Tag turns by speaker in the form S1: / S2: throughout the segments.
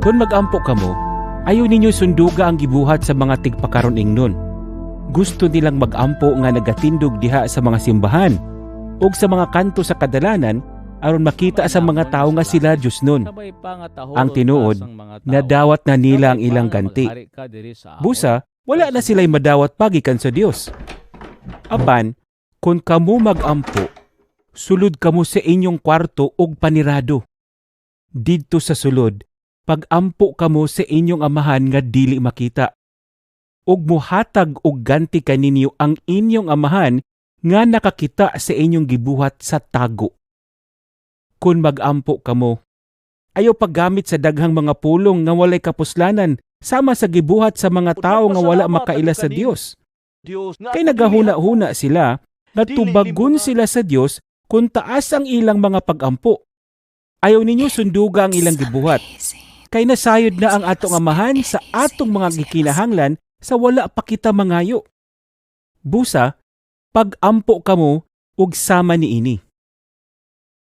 S1: Kung magampo kamo, ayaw ninyo sunduga ang gibuhat sa mga tigpakaron ingnon. Gusto nilang magampo nga nagatindog diha sa mga simbahan ug sa mga kanto sa kadalanan aron makita sa mga tawo nga sila Diyosnon. Ang tinuod, nadawat na nila ang ilang ganti. Busa, wala na sila'y madawat pa gikan sa Dios. Apan, kung kamo magampo, sulod kamo sa inyong kwarto ug panirado. Didto sa sulod, pagampo kamo sa inyong Amahan nga dili makita. Ug muhatag og ganti kaninyo ang inyong Amahan nga nakakita sa inyong gibuhat sa tago. Kung magampo kamo, ayaw paggamit sa daghang mga pulong nga walay kapuslanan sama sa gibuhat sa mga tawo nga wala makaila sa Dios. Kay nagahuna-huna sila nga tubagon sila sa Dios kung taas ang ilang mga pagampo. Ayaw ninyo sunduga ang ilang gibuhat. Kay nasayod na ang atong Amahan sa atong mga gikinahanglan sa wala pa kita mangayo. Busa, pagampo kamo ug sama niini.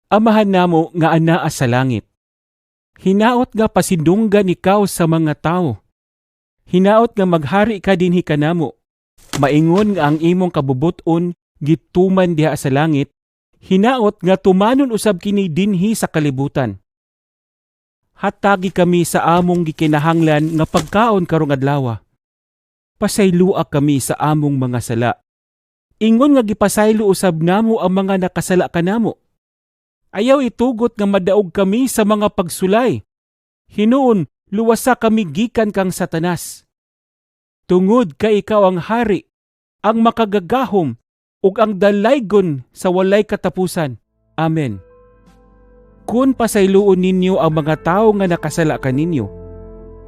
S1: Amahan namo nga anaa sa langit. Hinaot nga pasidunggan ikaw sa mga tawo. Hinaot nga maghari ka dinhi kanamo. Maingon nga ang imong kabubut-on gituman diha sa langit. Hinaot nga tumanon usab kini dinhi sa kalibutan. Hatagi kami sa among gikinahanglan nga pagkaon karong adlaw. Pasaylua kami sa among mga sala. Ingon nga gipasaylo usab namo ang mga nakasala kanamo. Ayaw itugot nga madaog kami sa mga pagsulay. Hinuon, luwasa kami gikan kang Satanas. Tungod kay ikaw ang hari, ang makagagahom, ug ang dalaygon sa walay katapusan. Amen. Kung pasayloon ninyo ang mga tawo nga nakasala kaninyo,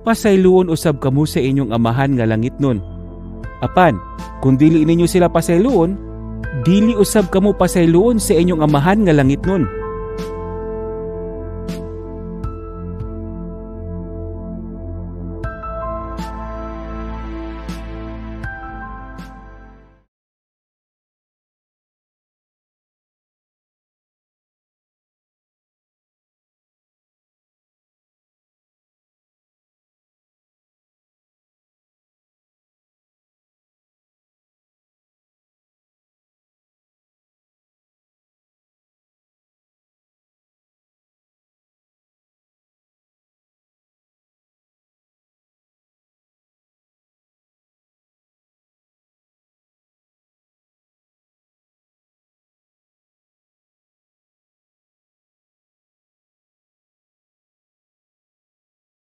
S1: pasayloon usab kamo sa inyong Amahan nga langitnon. Apan, kung dili ninyo sila pasayloon, dili usab kamo pasayloon sa inyong Amahan nga langitnon.